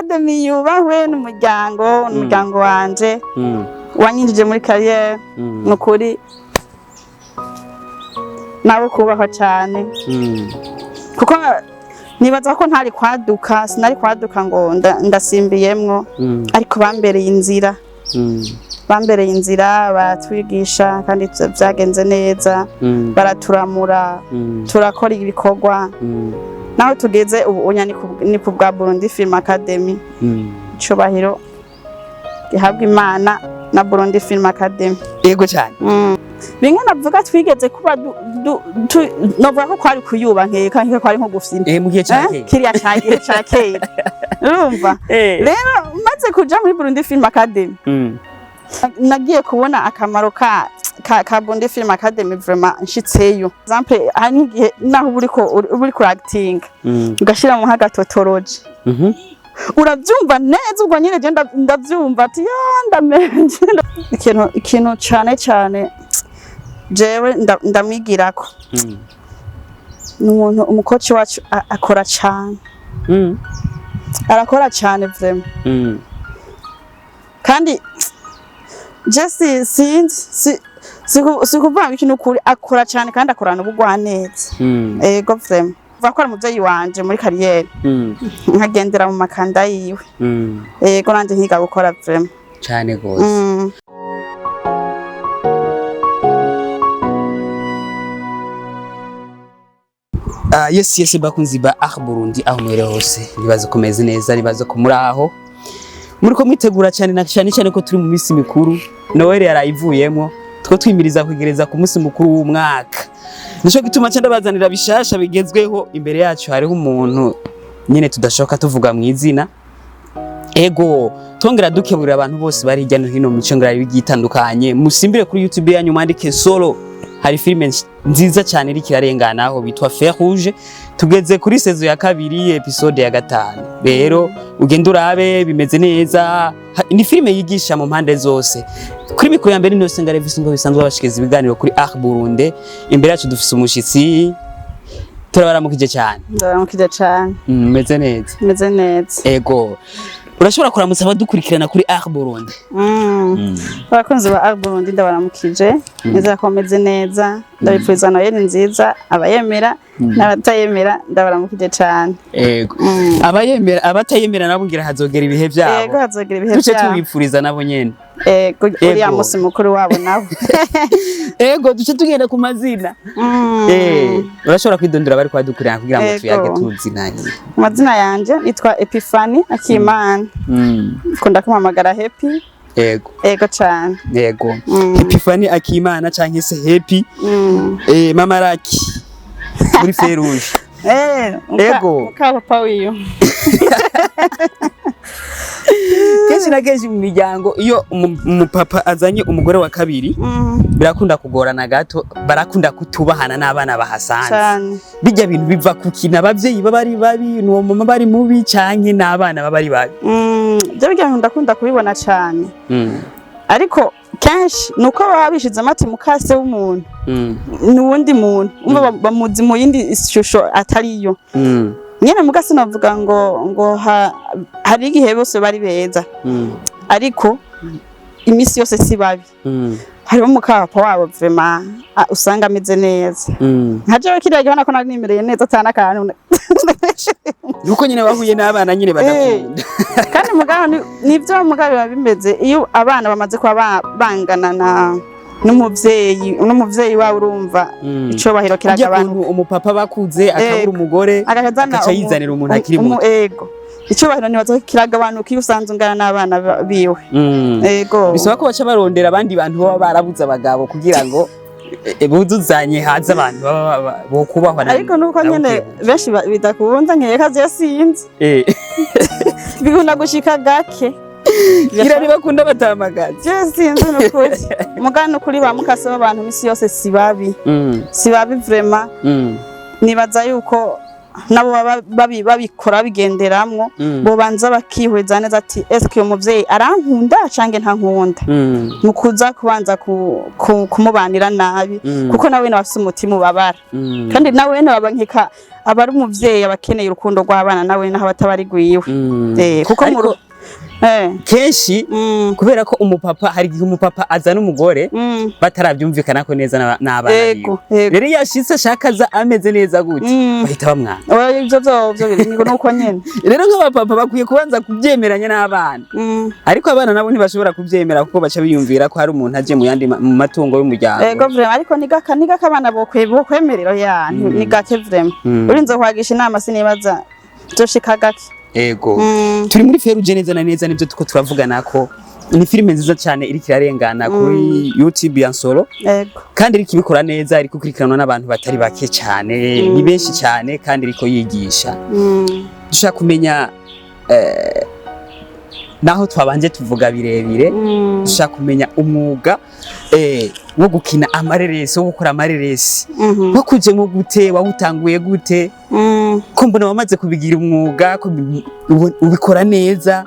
Academy yubahwe n'umuryango wanje wanyinjije muri carrière. Ni ukuri nabo kubahwa cyane, kuko nibaza ko ntari kwaduka, sinari kwaduka ngo ndasimbiyemwo, ariko bambereye inzira, bambereye inzira, baratwigisha kandi vyagenze neza, baraturamura, turakora ibikorwa naho tugeze ubu unya ni ku bwa Burundi Film Academy. Icubahiro gihabwa Imana na Burundi Film Academy. Yego cyane. Bimwe navuga twigeze kuba novuga ko kwari kuyuba, nkeka kwari nko gufyina. Mu gihe cya Eh, kera. Kiriya ca gihe ca kera, urumva? Rero maze kuja muri Burundi Film Academy, nagiye kubona akamaro ka Burundi Film Academy vraiment nshitseyo. Exemple, hari nk'igihe naho uba uriko uba uriko ura-actinga, ugashiramo nk'agatotoroji, urabyumva neza. Ubwo nyine je ndavyumva ati ya ndamenje ikintu cane cane jewe ndamwigirako. Ni umuntu, umukoci wacu akora cane, arakora cane vraiment. Kandi je sinzi si kuvuga ngo ikintu ukuri, akora cane kandi akorana ubugwaneza. Ego, vraiment vuga ko ari umuvyeyi wanje muri carrière, nkagendera mu makanda yiwe. Ego, nanje nkiga gukora vraiment. Cyane gose. Ah, yes, bakunzi ba Ah Burundi, aho mwere hose, nibaza ko meze neza, nibaza ko muri aho muriko mwitegura cyane, na cyane cyane ko turi mu minsi mikuru. Noel yarayivuyemo, two twimiriza kwegereza ku munsi mukuru w'umwaka. Nico gituma nca ndabazanira bishasha bigezweho. Imbere yacu hariho umuntu nyene tudashoka tuvuga mu izina. Ego, twongera dukeburira abantu bose bari hirya no hino mu mico ngara bigiye itandukanye, musimbire kuri YouTube yanyu mwandike Solo. Hari filime nziza cyane iriko irarengana aho bitwa Fer Rouge. Tugeze kuri saison ya kabiri, episode ya gatanu. Rero ugende urabe, bimeze neza. Ni filime yigisha mu mpande zose. Kuri mikoro ya mbere ni Senga Revis, ngo bisanzwe babashikiriza ibiganiro kuri Art Burundi. Imbere yacu dufise umushitsi, turabaramukije cyane. Ndaramukije cane. Meze neza? Meze neza. Ego, urashobora kuramutsa abadukurikirana kuri Art Burundi. Abakunzi ba Art Burundi, ndabaramukije, nizera ko meze neza. Ndabipfuriza Noheli nziza, abayemera n'abatayemera, ndabaramukije cane. Ego, abayemera, abatayemera nabo ngira hazogera ibihe byabo. Ego, hazogera ibihe duce vyabo. tubipfuriza nabo nyene. Ego, uriya Ego. musi mukuru wabo nabo. Ego, duce tugenda ku mazina. Urashobora kwidondora bari kwadukurikirana kugira ngo Ego. tuyage tuzinanye. Amazina yanje nitwa Epiphanie Akimana. Kunda kumpamagara Happy. Ego. Ego cane. Ego, Epiphanie Akimana canke se Happy. Mama Raki muri Feruje. Ego. Muka papa wiyo. Kenshi na kenshi mu miryango, iyo umupapa azanye umugore wa kabiri, birakunda kugorana gato, barakunda kutubahana n'abana bahasanze. Cane. Bijya bintu biva kukina abavyeyi baba ari babi, n'uwo mama bari mubi, canke n'abana baba ari babi? Byo bigira ngo ndakunda kubibona cane, ariko kenshi nuko baba bishizemo ati mukase w'umuntu ni uwundi muntu, umva, bamuzi mu yindi shusho atariyo nyene. Muga sinavuga ngo hari igihe bose bari beza, ariko imisi yose si babi. Hariho mukapa wabo vraiment usanga ameze neza. Nka jewe kiriya gihe ubona ko nari nimereye neza atana akantu. Nuko nyine bahuye n'abana nyine badakunda. Kandi mugabo nivyo, mugabo biba bimeze iyo abana bamaze kuba bangana na n'umuvyeyi wawe, urumva, icubahiro Kurya kiragabanuka. kuntu umupapa bakuze akabura Ego. umugore, agahezana agaca yizanira umuntu akiri muto. Ego, icubahiro nibaza ko kiragabanuka iyo usanze ungana n'abana biwe. Ego. Bisaba ko baca barondera abandi bantu baba barabuze abagabo kugira ngo buzuzanye, haze abantu baba bokubahwa Ariko nuko na nyene bukebuke. benshi bidakunda, nkeka je sinzi. Bikunda gushika gake. Ngira ntibakunda batamagaza. Je sinzi nukuri, mugabo nukuri ba mukase b'abantu misi yose si babi, si babi vraiment. Nibaza yuko nabo baba babikora bigenderamwo, bobanza bakihweza neza ati: "Eske uyu muvyeyi arankunda canke ntankunda?" Mu kuza kubanza kumubanira nabi, kuko nawe bafise umutima ubabara, kandi nawe baba nkeka aba ari umuvyeyi, aba akeneye urukundo rw'abana, nawe naho bataba ari rwiwe. Kuko mu Ariko kenshi, kubera ko umupapa, hari igihe umupapa azana umugore batarabyumvikana ko neza n'abana biwe. Rero iyo ashitse ashaka aza ameze neza gutya, bahita bamwanga. Oya, ivyo vyovyo biri nuko nyene. Rero nk'abapapa bakwiye kubanza kubyemeranya n'abana, ariko abana nabo ntibashobora kubyemera, kuko baca biyumvira ko hari umuntu aje mu yandi mu matungo y'umuryango. Ego vraiment, ariko ni gaka, ni gaka abana bokwemerera ya ni gake vraiment. Urinze kwagisha inama, sinibaza vyoshika gake. Ego. Turi muri Feruje neza na neza, nibyo tuko turavugana ko ni filime nziza cyane iriko irarengana kuri YouTube ya Nsoro, kandi iriko ibikora neza, iriko ikurikiranwa n'abantu batari bake cyane, ni benshi cyane, kandi iriko yigisha. Dushaka kumenya, naho twabanje tuvuga birebire, dushaka kumenya umwuga wo gukina amareresi, wo gukora amareresi, wakujemo gute? Wawutanguye gute? Ko mbona wamaze kubigira umwuga, ko ubikora neza,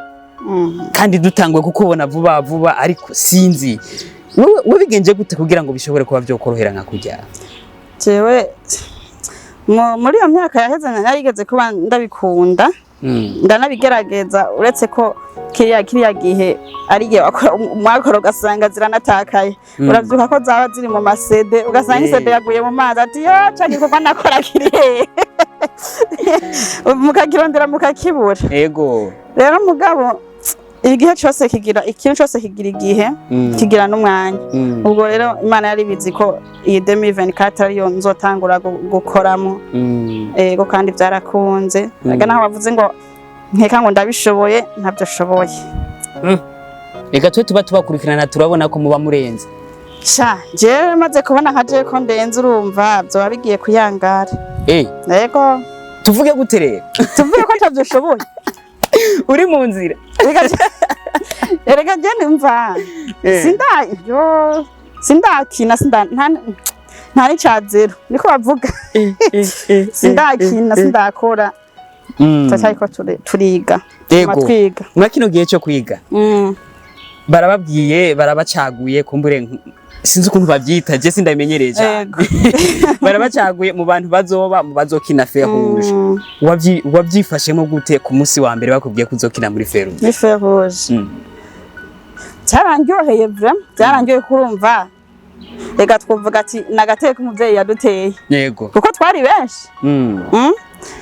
kandi dutanguye kukubona vuba vuba, ariko sinzi wowe wabigenje gute kugira ngo bishobore kuba byokorohera nka kurya? Jewe muri iyo myaka yaheze narigeze kuba ndabikunda, ndanabigerageza, uretse ko kiriya gihe ari igihe wakora umwakora ugasanga ziranatakaye. Uravyuka ko zaba ziri mu ma CD, ugasanga i CD yaguye mu mazi, ati: "Yo, ca gikorwa nakora kiri hehe?" Mukakirondera mukakibura. Rero mugabo igihe cose kigira, ikintu cose kigira igihe, kigira n'umwanya. Ubwo rero Imana yari ibizi ko iyi 2024 ariyo nzotangura gukoramo. Ego, kandi byarakunze. Ega naho bavuze ngo nkeka ngo ndabishoboye, ntabyo shoboye. Reka twe tuba tubakurikirana, turabona ko muba murenze. Sha, jewe maze kubona nka jewe ko ndenze, urumva vyoba bigiye kuyangara. Ego. Tuvuge gute rero? Tuvuge ko ntabyo shoboye. Uri mu nzira. Erega je numva sinda yo sindakina, sinda nta n'ica zero niko bavuga, sindakina, sindakora. Turacyariko turiga. Tuma twiga. Mwa kino gihe cyo kwiga, barababwiye, barabacaguye, kumbure sinzi ukuntu bavyita, je sindabimenyereye cyane. Barabacaguye mu bantu bazoba mu bazokina Feruje. Wavyifashemo gute ku munsi wa mbere bakubwiye ko uzokina muri Feruje? Ni Feruje. Byarandyoheye vraiment, byarandyoheye kurumva. Reka twavuga ati nagateka umuvyeyi yaduteye, kuko twari benshi.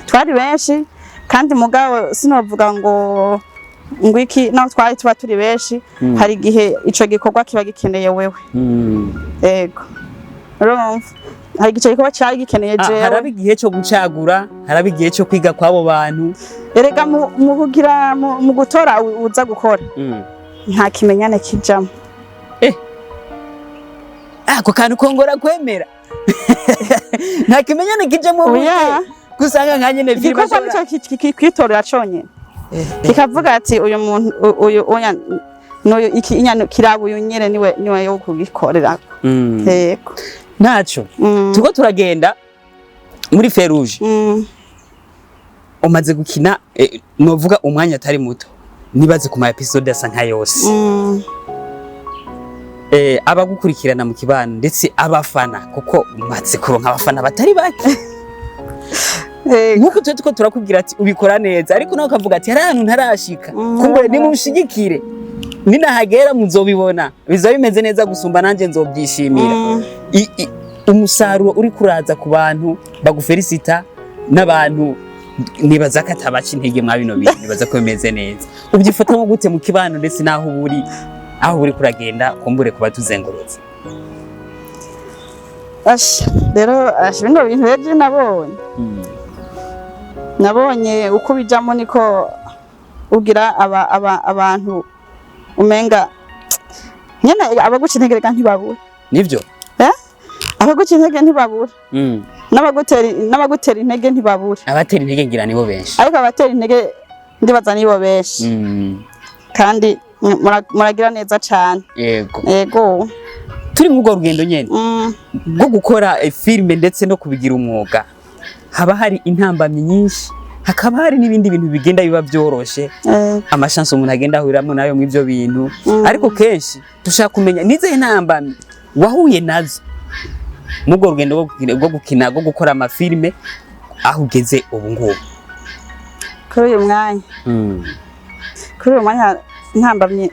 Twari benshi, kandi mugabo sinovuga ngo iki, naho twari tuba turi benshi, hari igihe ico gikorwa kiba gikeneye wewe. Ego, urumva hari igice gikorwa cari gikeneye jewe. Haraba igihe cyo gucagura, haraba igihe cyo kwiga kw'abo bantu. Erega mu kugira mu gutora uza gukora, nta kimenyane kijamo. Ako kantu kongora kwemera, nta kimenyane kijamwo gute? Oya. Gusanga nka nyene filime Igikorwa nico kwitorera conyene, kikavuga ati: "Uyu muntu uyu oya n'uyu iki inyana kiraba uyu nyene, niwe yo kugikorera." Yego. Ntaco. Turiko turagenda muri Feruje. Umaze gukina, novuga umwanya atari muto, nibaze ku ma episode asa nka yose. Abagukurikirana mu kibano ndetse abafana, kuko umaze kuronka abafana batari bake, nkuko twe tuko turakubwira ati ubikora neza, ariko nawe ukavuga ati hari ahantu ntarashika, kumbe nimunshigikire, ninahagera muzobibona bizaba bimeze neza gusumba, nanjye nzobyishimira. Umusaruro uri kuraza ku bantu bagufelicita n'abantu, nibaza ko atabaca intege mwa bino bintu, nibaza ko bimeze neza. Ubyifatamo gute mu kibano ndetse n'aho uri, aho uri kuragenda, kumbure kuba tuzengurutse? Asha, rero asha, bino bintu rero je nabonye uko bijamo, niko ugira aba abantu umenga nyene abaguca intege reka ntibabura. Nivyo. Eh? Abaguca intege ntibabura, n'abagutera intege ntibabura. Abatera intege ngira nibo benshi. Ariko abatera intege ndibaza nibo benshi, kandi muragira neza cane. Yego. Turi muri urwo rugendo nyene rwo gukora filime ndetse no kubigira umwuga. Haba hari intambamyi nyinshi, hakaba hari n'ibindi bintu bigenda biba byoroshe, amashansi umuntu agenda ahuriramo nayo mu ivyo bintu. Ariko kenshi dushaka kumenya nizihe ntambamyi wahuye nazo mubwo rugendo rwo gukina, rwo gukora amafilime, aho ugeze ubu ngubu. Kuri uyu mwanya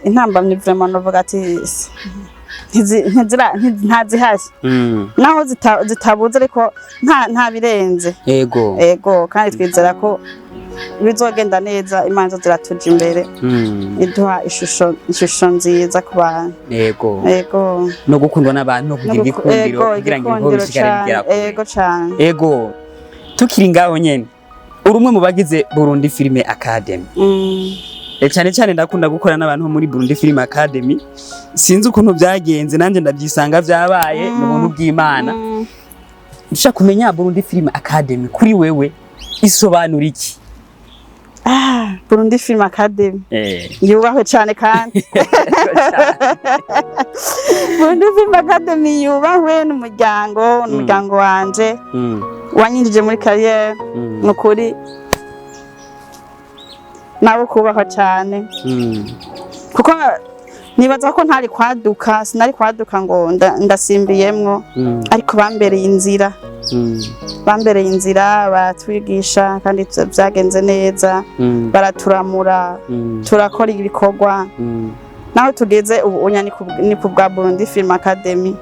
intambamyi vraiment novuga ati ntazihari, naho zitabuze, ariko nta birenze. Ego, kandi twizera ko bizogenda neza. Imana ziratuja imbere, iduha ishusho nziza ku bantu. Ego. No gukundwa n'abantu, no kugira igikundiro, kugira ngo ibikorwa igikundiro bishikare cane. bigera kure. Ego cane. Ego, tukiri ngaho nyene, uri umwe mu bagize Burundi Film Academy. Cyane cyane ndakunda gukora n'abantu bo muri Burundi Film Academy. Sinzi ukuntu byagenze, nanjye ndabyisanga byabaye, ni ubuntu bw'Imana. Ushaka kumenya Burundi Film Academy kuri wewe isobanura iki? Ah, Burundi Film Academy yubahwe cyane. Kandi Burundi Film Academy yubahwe n'umuryango wanje wanyinjije muri carrière. Ni ukuri nabo kubahwa cyane, kuko nibaza ko ntari kwaduka, sinari kwaduka ngo ndasimbiyemwo, ariko bambereye inzira, bambereye inzira, baratwigisha kandi vyagenze neza, baraturamura, turakora ibikorwa. Naho tugeze ubu unya ni ku bwa Burundi Film Academy.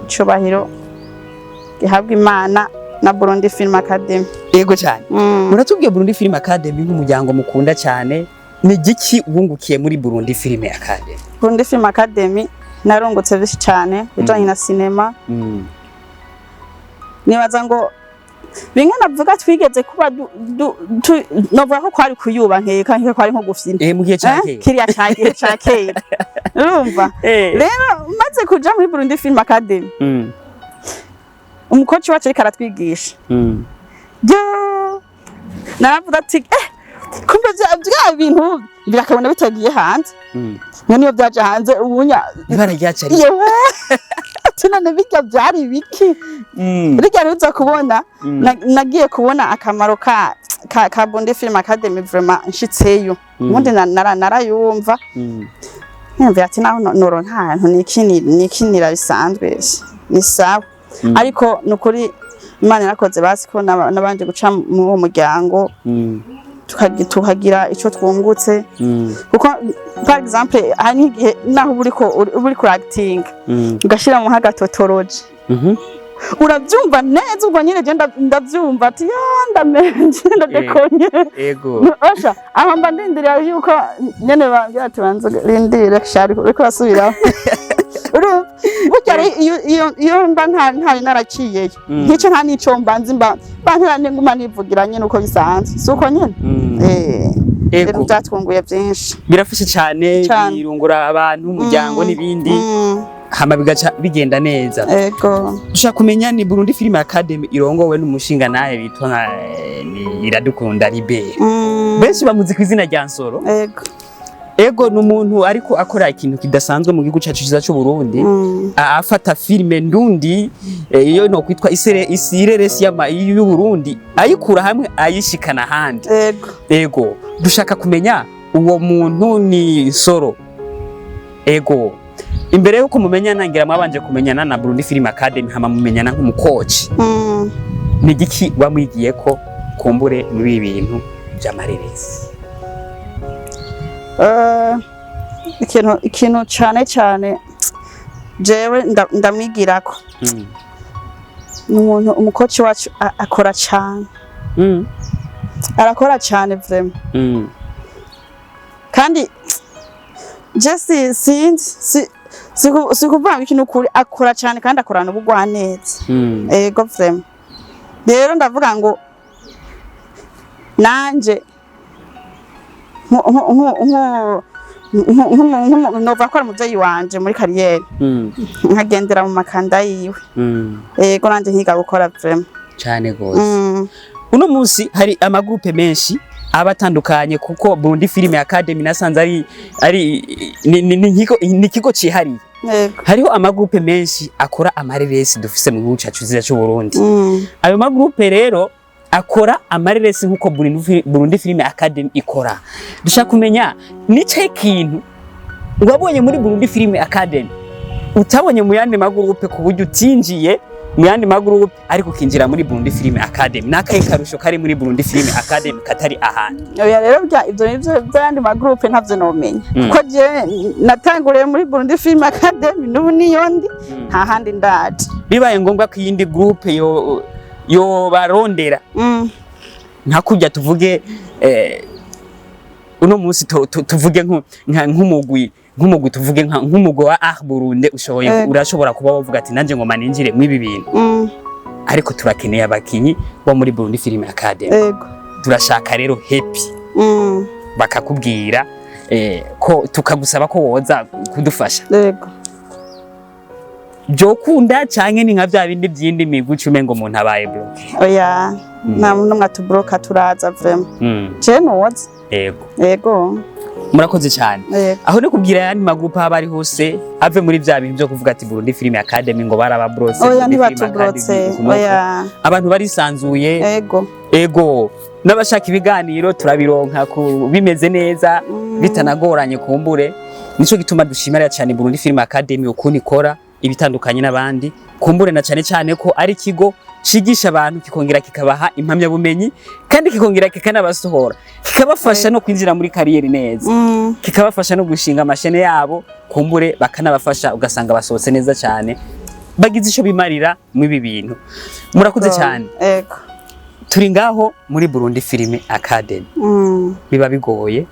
Icubahiro gihabwa Imana na Burundi Film Academy. Yego cyane. Muratubwiye Burundi Film Academy nk'umuryango mukunda cyane, ni igiki wungukiye muri Burundi Film Academy? Burundi Film Academy narungutse byinshi cyane bijanye na sinema. Nibaza ngo bimwe navuga twigeze kuba novuga ko kwari kuyuba, nkeka kwari nko gufyina. Mu gihe cya Eh, kera. Kiriya ca gihe ca kera, urumva? Rero maze kuja muri Burundi Film Academy, umukoci wacu ariko aratwigisha, yo naravuga ati kumbe vya bintu birakabona bitagiye hanze. None iyo byaje hanze ubunya Ibara ryacari. Yewe, ati none birya byari biki? Birya rero uza kubona, nagiye kubona akamaro ka Burundi Film Academy vraiment nshitseyo. Ubundi narayumva, niyumvira ati naho noro nta hantu nikinira bisanzwe ni sawa. Ariko nukuri Imana yarakoze, basi ko nabanje guca muri uwo muryango, tukagira ico twungutse. Kuko par exemple hari n'igihe naho uba uriko ura-actinga, ugashiramo nk'agatotoroji, urabyumva neza. Ubwo nyine je ndabyumva ati ya ndamenje, ndadekonye. Osha aho mba ndindiriye yuko nyene bambwira ati banza rindire shari, uriko urasubiraho. Urumva burya rero iyo mba ntari naraciyeyo, nk'ico nta n'ico mba nzi, mba ntara nguma nivugira nyene uko bisanzwe, si uko nyene. Rero byatwunguye byinshi. Birafasha cyane. Cane. Birungura abantu, umuryango n'ibindi, hama bigaca bigenda neza. Dushaka kumenya ni Burundi Film Academy irongowe n'umushinga nawe bitwa nka ni Iradukunda Libert. Benshi bamuzi ku izina rya Nsoro. Ego, ni umuntu ariko akora ikintu kidasanzwe mu gihugu cyacu cyiza cy'u Burundi. Afata filime ndundi, iyo no kwitwa isere isireresi y'u Burundi, ayikura hamwe ayishikana ahandi. Ego, dushaka kumenya uwo muntu ni Nsoro. Ego, imbere yuko mumenya ntangira mwabanje kumenyana na Burundi Film Academy, hama mumenyana nk'umukoci. Ni igiki wamwigiye ko kumbure muri ibi bintu by'amareresi? Ikintu cane cane jewe ndamwigirako, ni umuntu umukoci wacu akora cane. Arakora cane vraiment. Kandi je sinzi si kuvuga ngo ikintu ukuri, akora cane kandi akorana ubugwaneza. Ego, vraiment. Rero ndavuga ngo nanje nova ko ari umuvyeyi wanje muri carrière, nkagendera mu makanda yiwe. Ego, nanje nkiga gukora vraiment. Cane gose. Uno munsi hari amagrupe menshi aba atandukanye, kuko Burundi Film Academy nasanze ari ni ikigo cihariye. Hariho amagrupe menshi akora amareresi dufise mu gihugu cacu cyiza cy'u Burundi. Ayo magrupe rero Akora amareresi nk'uko Burundi Film Academy ikora. Dushaka kumenya nicaye kintu wabonye muri Burundi Film Academy utabonye mu yandi magroupe, ku buryo utinjiye mu yandi magroupe ariko ukinjira muri Burundi Film Academy. N'akahe karusho kari muri Burundi Film Academy katari ahantu? Oya rero, bya ibyo nivyo by'ayandi magroupe ntavyo nomenya, kuko je natanguriye muri Burundi Film Academy, n'ubu niyo ndi, nta handi ndaje. Bibaye ngombwa ko iyindi groupe yo barondera, nka kurya tuvuge uno munsi tuvuge nk'umugwi tuvuge nk'umugwi wa Art Burundi ushoboye urashobora kuba wavuga ati nanje ngoma ninjire mw'ibi bintu, ariko turakeneye abakinyi bo muri Burundi Film Academy, turashaka rero Happy, bakakubwira ko tukagusaba ko woza kudufasha, byokunda canke ni nka vya bindi by'indi migwi uca ngo umuntu abaye bloqué? Oya, nta n'umwe atubloka, turaza vraiment. Je noza. Yego. Murakoze cyane. Yego. Aho ni kubwira ayandi magroupe aho bari hose ave muri vya bintu byo kuvuga ati Burundi Film Academy ngo barababrose. Oya. Burundi Film Ntibatubrotse. Academy, uku n'uku. Oya. Abantu barisanzuye. Yego. Ego, n'abashaka ibiganiro turabironka ku bimeze neza, bitanagoranye. Kumbure nico gituma dushimira cyane Burundi Film Academy ukuntu ikora ibitandukanye n'abandi, kumbure na cyane cyane ko ari ikigo cigisha abantu, kikongera kikabaha impamyabumenyi, kandi kikongera kikanabasohora, kikabafasha no kwinjira muri carrière neza, kikabafasha no gushinga amashene yabo, kumbure bakanabafasha ugasanga basohotse neza cyane, bagize ico bimarira mw'ibi bintu. Murakoze cyane. Yego. Turi ngaho muri Burundi Film Academy. Biba bigoye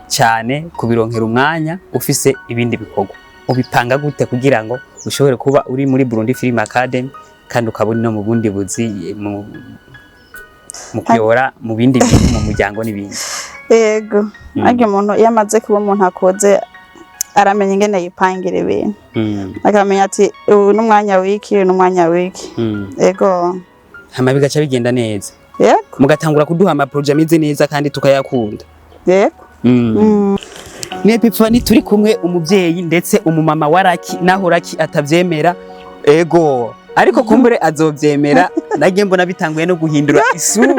cyane kubironkera umwanya ufise ibindi bikorwa. Ubipanga gute kugira ngo ushobore kuba uri muri Burundi Film Academy kandi ukaba uri no mu bundi buzi, mu kuyobora mu bindi bintu, mu muryango n'ibindi? Yego. Ariko umuntu iyo amaze kuba umuntu akuze, aramenya ingene yipangira ibintu, akamenya ati ubu n'umwanya w'iki, uyu n'umwanya w'iki. Yego. Hama bigaca bigenda neza, Yego. mugatangura kuduha amaprojet ameze neza kandi tukayakunda. Yego. Ni Epiphanie turi kumwe, umuvyeyi ndetse umumama wa Raki, naho Raki atavyemera. Ego, ariko kumbure azovyemera. Nagiye mbona bitanguye no guhindura isura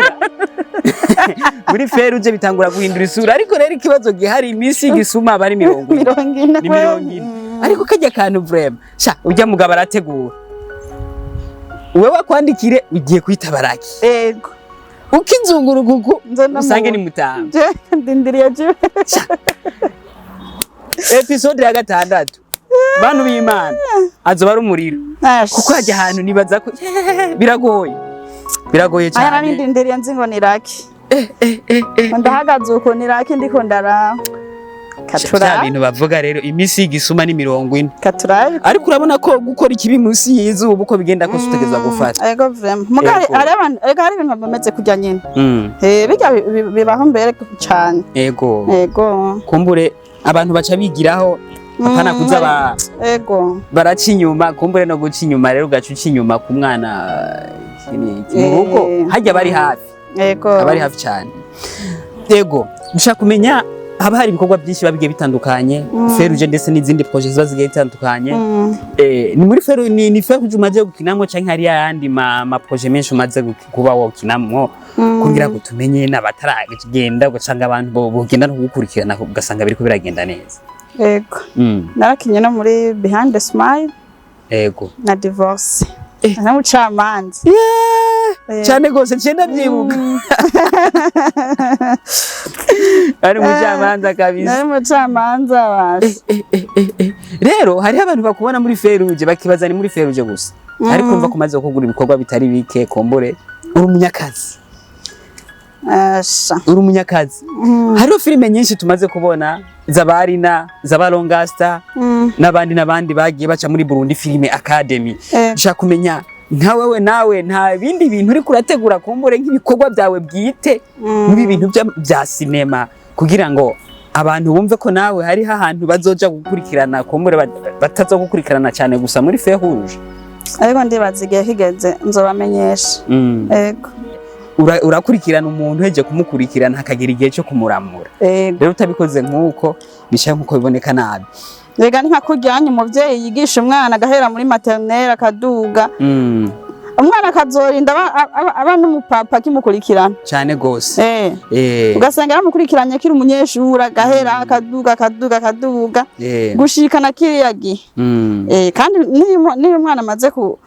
muri feruje, bitangura guhindura isura. Ariko rero ikibazo gihari, iminsi y'igisuma aba ari 40. 40. Ni 40. Ariko kajya kantu vraiment sha, ujya mugabo arategura, wewe akwandikire ugiye kwitaba Raki, Yego. ukizunguruka uku Nze ndamuha. usange ni mutamba. Je ndindiriye je. Episode ya gatandatu, bantu b'Imana, azoba ari umuriro, kuko hajya ahantu nibaza ko biragoye, biragoye Aya cyane. Narindindiriye nzi ngo ni Raki. Ndahagaze uko ni Raki, ndiko ndaraba. Vya Katura. bintu bavuga rero, iminsi y'igisuma ni 40. Katura. Ariko urabona ko gukora ikibi munsi y'izuba, uko bigenda kose utegerezwa gufata. Ego vraiment. Muga Ego. hari abantu, ego, hari ibintu bameze kurya nyine. Bijya bibaho mbere cyane. Ego. Ego. Kumbure abantu baca bigiraho, apana kuza ba baraca inyuma. Kumbure no guca inyuma rero, ugaca uca inyuma ku mwana iki n'iki. Mu rugo hajya bari hafi, abari hafi cyane. Ego, dushaka kumenya, haba hari ibikorwa byinshi biba bigiye bitandukanye, feruje ndetse n'izindi projet ziba zigiye zitandukanye. Ni muri feru ni feruje umaze gukinamwo, canke hari ayandi ma projet menshi umaze kuba wokinamwo, kugira ngo tumenye n'abataragenda, ugasanga abantu bogenda no kugukurikirana, ugasanga biriko biragenda neza? Ego. Narakinye no muri Behind the Smile na Divorce. N'umucamanza. Cyane gose, nciye ndavyibuka, ari umucamanza kabisa. Nari umucamanza basi. Rero hariho abantu bakubona muri feruje bakibaza ni muri feruje gusa, ariko urumva ko umaze kugura ibikorwa bitari bike. Kumbure uri umunyakazi. Asha. Uri umunyakazi. Hariho filime nyinshi tumaze kubona z'abarina, z'abarongasta n'abandi n'abandi bagiye baca muri Burundi Film Academy. Nshaka kumenya nka wewe, nawe nta bindi bintu uriko urategura, kumbure nk'ibikorwa byawe bwite muri bintu bya sinema, kugira ngo abantu bumve ko nawe hariho ahantu bazoja gukurikirana, kumbure bataza gukurikirana cyane gusa muri Feu Rouge? Ariko ndibaza igihe kigeze nzobamenyesha. Ego. Urakurikirana umuntu, heje kumukurikirana hakagera igihe cyo kumuramura. Ego. Rero utabikoze nk'uko bicaye, nk'uko biboneka nabi. Rega ni nka kuryanya umuvyeyi yigisha umwana agahera muri maternelle akaduga. Umwana akazorinda aba n'umupapa akimukurikirana. Cyane gose. Ugasanga yaramukurikiranye akiri umunyeshuri, agahera akaduga, akaduga, akaduga, gushikana kiriya gihe. Kandi niyo umwana amaze ku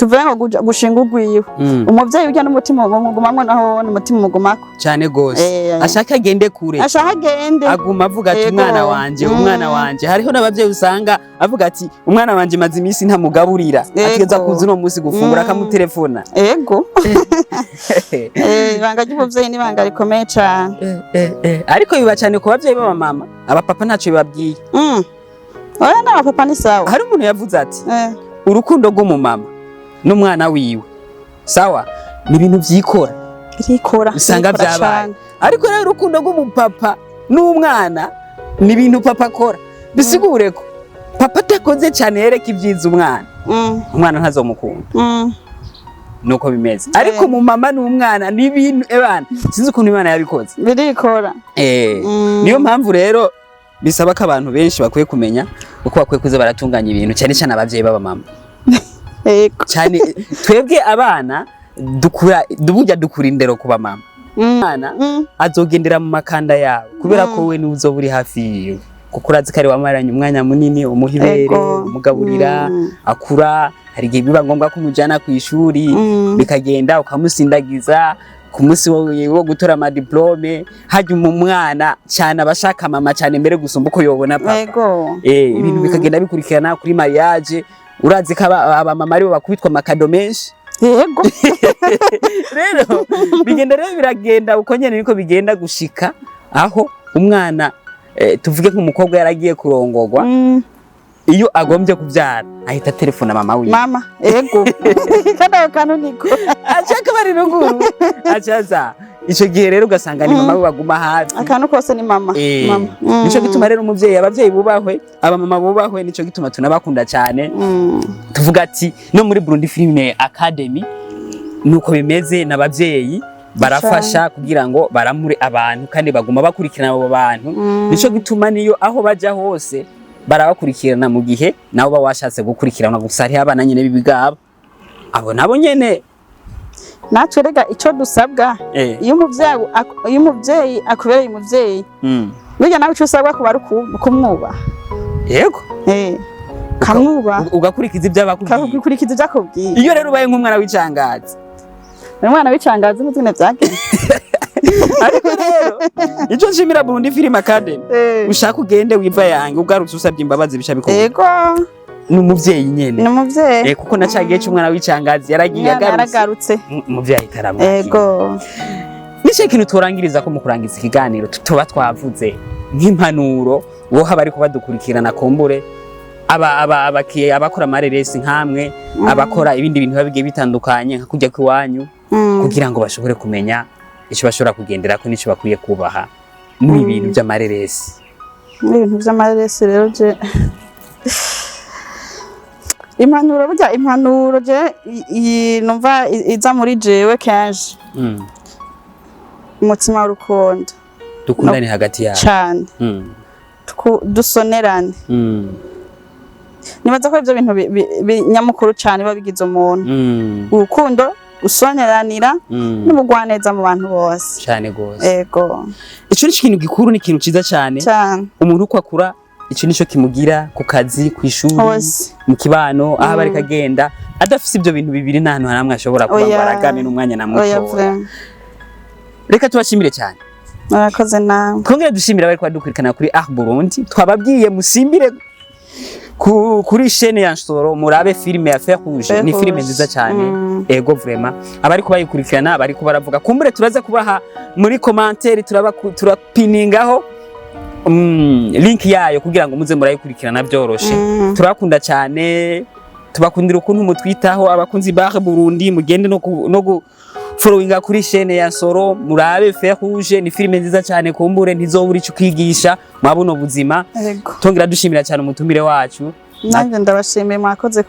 tuvuge ngo gushinga urwiwe, umuvyeyi urya n'umutima umugumamwo, naho n'umutima umugumako. Cyane gose. Ashaka agende kure. Ashaka agende. Aguma avuga ati: "Umwana wanje, umwana wanje." Hariho n'abavyeyi usanga avuga ati: "Umwana wanje maze iminsi ntamugaburira, ategeza kuza uno munsi gufungura." Akamutelefona. Ego. Ibanga ry'umuvyeyi ni ibanga rikomeye cane. Ariko biba cyane ku bavyeyi b'abamama, abapapa ntacyo bibabwiye. Oya, n'abapapa ni sawa. Hari umuntu yavuze ati: "Urukundo rw'umumama n'umwana wiwe, sawa, ni ibintu vyikora." Birikora. Usanga Birikora vyabaye. cane. Ariko rero urukundo rw'umupapa n'umwana ni ibintu papa akora. Bisigure ko papa atakoze cyane yereka ibyiza umwana, umwana ntazomukunda. Nuko bimeze. Ariko umumama n'umwana ni ibintu ebana, sinzi ukuntu Imana yabikoze. Birikora. Niyo mpamvu rero bisaba ko abantu benshi bakwiye kumenya uko bakwiye kuza baratunganya ibintu, cyane cyane abavyeyi b'abamama. Cyane twebwe abana dukura, burya dukura indero ku bamama. Umwana azogendera mu makanda yawe kubera ko we niwe uzoba uri hafi yiwe, kuko urazi ko ari wamaranye umwanya munini, umuha ibere, umugaburira, akura. Hari igihe biba ngombwa ko umujyana ku ishuri, bikagenda ukamusindagiza ku munsi wo gutora amadiplome. Hajya umwana cyane abashaka mama cyane mbere gusumba uko yobona papa. Ibintu bikagenda bikurikirana kuri mariage. Urazi ko abamama aribo bakubitwa amakado menshi. Rero bigenda, rero biragenda uko nyene, niko bigenda gushika aho umwana, tuvuge nk'umukobwa yaragiye kurongorwa, iyo agombye kubyara ahita telefona mama wiwe. Mama, ego, kandi ako kantu niko. Ashaka bari ruguru, acaza ico gihe rero ugasanga ni mama we baguma hafi. Akantu kose ni mama. Mama. Nico gituma rero umuvyeyi, abavyeyi bubahwe, abamama bubahwe. Nico gituma tunabakunda cyane. Tuvuga ati no muri Burundi Film Academy nuko bimeze, n'abavyeyi barafasha kugira ngo baramure abantu, kandi baguma bakurikirana abo bantu. Nico gituma niyo aho baja hose barabakurikirana, mu gihe nabo baba washatse gukurikirana. Gusa hariho abana nyene b'ibigaba, abo nabo nyene. Natwe rega ico dusabwa, iyo umuvyeyi akubereye umuvyeyi, burya nawe ico usabwa kuba ari kumwubaha. Kamwubaha. Ugakurikiza ibyo abakubwiye. Ukakurikiza ivyo akubwiye. Iyo rero ubaye nk'umwana w'icangazi, Umwana w'icangazi n'izina vyagenze. Ariko rero ico nshimira Burundi Film Academy, ushaka ugende wiva yange, ugarutse usabye imbabazi bica bikorwa. Ni umuvyeyi nyene. Ni umuvyeyi. Kuko na ca gihe c'umwana w'icangazi yaragiye, Umwana agarutse, yaragarutse. Umuvyeyi ahita aramwakira. Nico kintu turangiriza ko mu kurangiza ikiganiro tuba twavuze nk'impanuro woha bariko badukurikirana, kumbure aba aba abakiye, abakora amareresi nkamwe, abakora ibindi bintu biba bigiye bitandukanye nka kujya kw'iwanyu, kugira ngo bashobore kumenya ico bashobora kugenderako n'ico bakwiye kubaha muri ibintu by'amareresi. Muri ibintu vy'amareresi rero, je impanuro, burya impanuro je numva iza muri jewe kenshi, umutima w'urukundo. Dukundane hagati yabo. Cane. Dusonerane. Nibaza ko ivyo bintu nyamukuru cane biba bigize umuntu: urukundo, gusoneranira, n'ubugwaneza mu bantu bose. Cane gose. Ico ni ikintu gikuru, ni ikintu ciza cane. Cane. Umuntu uko akura, ico nico kimugira ku kazi, ku ishuri, Hose. mu kibano, aho aba ariko agenda. Adafise ivyo bintu bibiri, nta hantu hamwe ashobora kuba ngo Oya. aragame n'umwanya na Oya. mutoya. Vraiment. Reka tubashimire cyane. Murakoze nawe. Twongere dushimira abari kubadukurikirana kuri Art Burundi. Twababwiye musimbire kuri chaîne ya Nsoro, murabe filime ya Fer Rouge. Fer Ni filime Rouge. nziza cyane. Ego, vraiment, abari kubayikurikirana bari baravuga, kumbure turaza kubaha muri commentaire, turaba turapiningaho link yayo kugira ngo muze murayikurikirana byoroshe. Turakunda cyane, tubakundira ukuntu mutwitaho. Abakunzi ba Art Burundi, mugende no gu followinga kuri chaîne ya Nsoro, murabe Fer Rouge. Ni filime nziza cyane, kumbure ntizobura ico kwigisha mwabuno buzima. Tongera dushimira cyane umutumire wacu. Nanjye ndabashimiye, mwakoze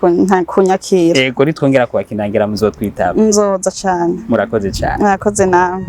kunyakira. Ego, nitwongera kubakinangira muzotwitaba. Nzoza cane. Murakoze cyane. Mwakoze nawe.